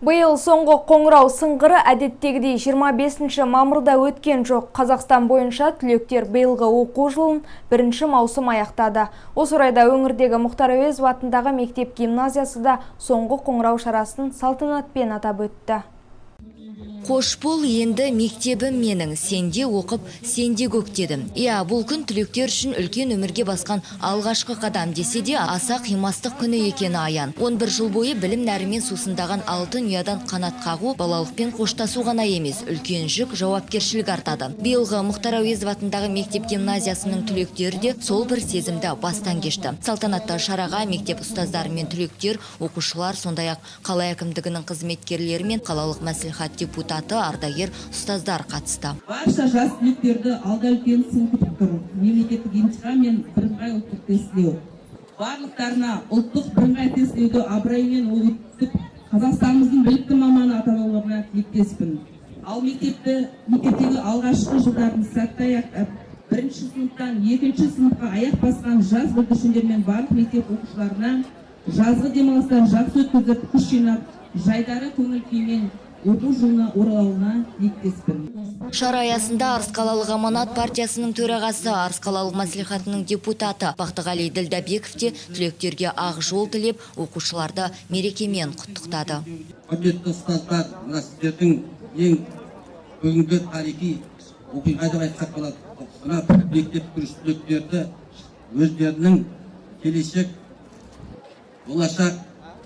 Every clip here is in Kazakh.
Биыл соңғы қоңырау сыңғыры әдеттегідей 25 мамырда өткен жоқ. Қазақстан бойынша түлектер биылғы оқу жылын 1 маусым аяқтады. Осы орайда өңірдегі Мұхтар Әуезов атындағы мектеп гимназиясы да соңғы қоңырау шарасын салтанатпен атап өтті. Қош бол енді мектебім менің, сенде оқып, сенде көктедім. Иә, бұл күн түлектер үшін үлкен өмірге басқан алғашқы қадам десе де, аса қимастық күні екені аян. 11 жыл бойы білім нәрімен сусындаған алтын ұядан қанат қағу балалықпен қоштасу ғана емес, үлкен жүк, жауапкершілік артады. Биылғы Мұхтар Әуезов атындағы мектеп гимназиясының түлектері де сол бір сезімді бастан кешті. Салтанатты шараға мектеп ұстаздары мен түлектер, оқушылар, сондай-ақ қала әкімдігінің қызметкерлері мен қалалық мәслихат депутаты, ардагер ұстаздар қатысты. Барша жас түлектерді алда үлкен сын күтіп тұр. Мемлекеттік емтихан мен бірыңғай ұлттық тестілеу. Барлықтарына ұлттық бірыңғай тестілеуді абыроймен өтіп, Қазақстанымыздың білікті маманы атануларына тілектеспін. Ал мектептегі алғашқы жылдарын сәтті аяқтап, бірінші сыныптан екінші сыныпқа аяқ басқан жас бүлдіршіндер мен барлық мектеп оқушыларына жазғы демалыстарын жақсы өткізіп, күш жинап, жайдары көңіл күймен оқу жылына оралуына тілектеспін. Шара аясында Арыс қалалық Аманат партиясының төрағасы, Арыс қалалық мәслихатының депутаты Бақтығали Ділдәбеков те түлектерге ақ жол тілеп, оқушыларды мерекемен құттықтады. Құрметті ұстаздар, мына сіздердің ең бүгінгі тарихи оқиға деп айтсақ болады. Мына мектеп түлектерді өздерінің келешек, болашақ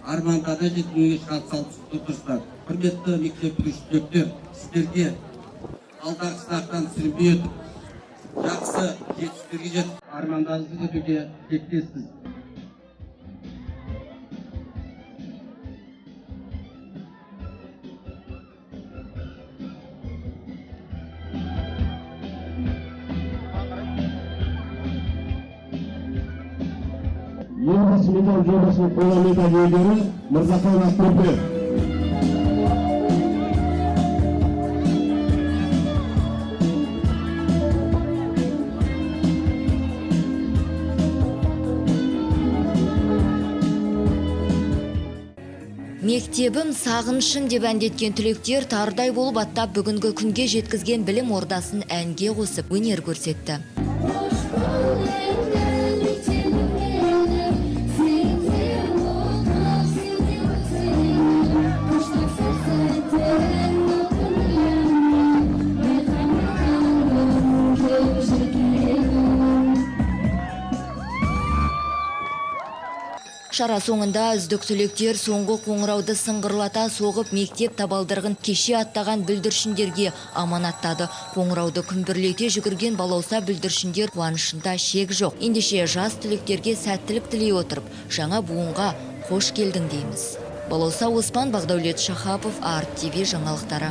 армандарына жетуіне шанс салып отырсыздар. Құрметті мектеп түлектер, сіздерге алдағы сынақтан сүрінбей өтіп, жақсы жетістіктерге жетіп, армандарыңызға жетуге тілектеспіз. Елбасы медаль жобасының қола медаль иегері Мырзахан Ақбөпе. Мектебім сағынышым деп әндеткен түлектер тардай болып аттап бүгінгі күнге жеткізген білім ордасын әнге қосып өнер көрсетті. Қош бол енді мектебім менің, сенде оқып, сенде өтемін. Қоштасар сәттерің өкінемін, байқамай қалдым келіп жеткенін. Шара соңында үздік түлектер соңғы қоңырауды сыңғырлата соғып, мектеп табалдырығын кеше аттаған бүлдіршіндерге аманаттады. Қоңырауды күмбірлете жүгірген балауса бүлдіршіндер қуанышында шек жоқ. Ендеше жас түлектерге сәттілік тілей отырып, жаңа буынға қош келдің дейміз. Балауса Оспан, Бағдәулет Шахапов, Арт ТВ жаңалықтары.